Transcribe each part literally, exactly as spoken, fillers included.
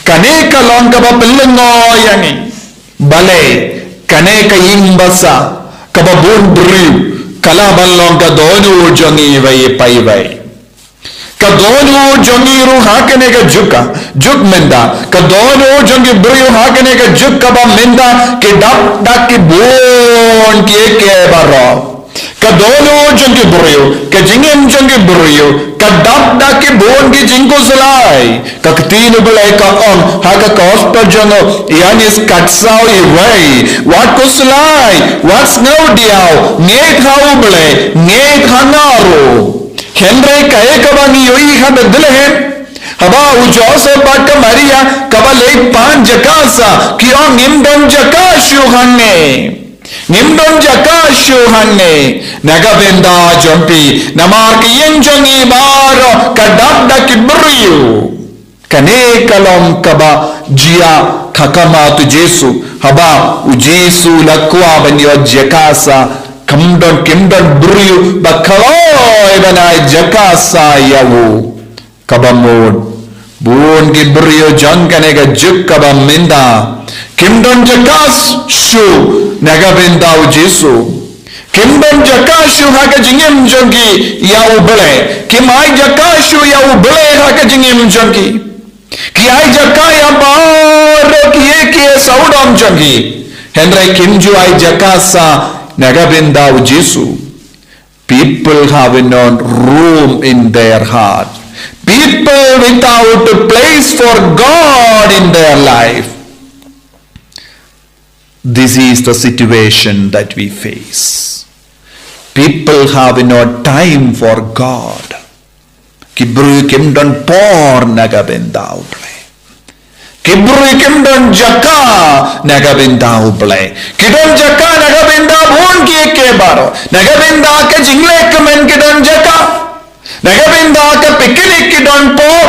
Kane ka long kaba pynlyngngoh ïa ngi. Balei, kane ka ïing basa, kaba bun briew, ka lah ban long ka dohnud jong ngi iwei pa iwei. Ka dohnud jong ngi ruh ha kane ka juk ka, juk mynta, ka dohnud jong ki briew ha kane ka juk kaba mynta, ki dap da ki bun kiei kiei baroh. Ka dohnud jong ki briew, ka jingim jong ki briew, ka dap da ki bun ki jingkhuslai. Ka ktien u Blei ka ong ha ka gospel jong u Ïoannis khatsaw iwei, wat khuslai, wat sngewdiaw, ngeit ha u Blei, ngeit ha nga ruh. Hynrei kaei kaba ngi ïohi ha Bethlehem, haba u Joseph bad ka Maria, kaba leit pan jaka sah, ki ong ngim don jaka shuh hangne. Ngim don jaka shuh hangne. Na ka bynta jong phi, namar ka ïing jong ngi baroh ka dap da ki briew. Kane ka long kaba jia ha khmat u Jisu. Haba u Jisu u la kwah ban ïoh jaka sah, kam don, kim don briew ba kloi ban ai jaka sah ïa u. Kaba mut, bun ki briew jong kane ka juk kaba mynta, kim don jaka shuh na ka bynta u Jisu. Kim don jaka shuh ha ka jingim jong ki ïa u Blei. Kim ai jaka shuh ïa u Blei ha ka jingim jong ki. Ki ai jaka ïa baroh kiei kiei sawdong jong ki. Hynrei kim ju ai jaka sah na ka bynta u Jisu. People have no room in their heart. People without a place for God in their life. This is the situation that we face. People have no time for God. Ki briew kim don por na ka bynta u Blei. Ki briew kim don jaka na ka bynta u Blei. Ki don jaka na ka bynta bun kiei kiei baroh. Na ka bynta ka jingleh kmen ki don jaka. Na ka bynta ka picnic ki don por.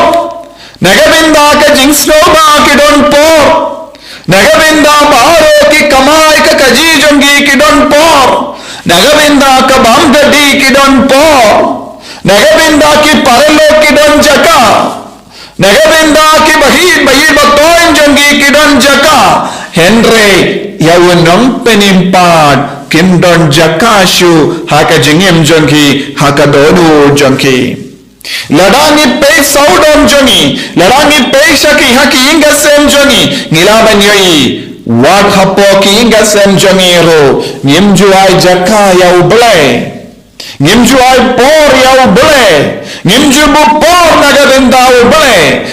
Na ka bynta ka jingsngewbha ki don por. Na ka bynta baroh ki kamai ka kajih jong ki ki don por. Na ka bynta ka bam ka dih ki don por. Na ka bynta ki paralok ki don jaka. Na ka bynta ki ba hih ba hih ba toiñ jong ki ki don jaka. Hynrei ïa u nongpynim pat kim don jaka shuh ha ka jingim jong ki, ha ka dohnud jong ki. Lada ngi peit sawdong jong ngi, lada ngi peit sha ki ha ki ïing ki sem jong ngi, ngi lah ban ïohi, wat hapoh ki ïing ki sem jong ngi ruh, ngim ju ai jaka ïa u Blei. Ngim ju ai por ïa u Blei. Ngim ju buh por na ka bynta u Blei.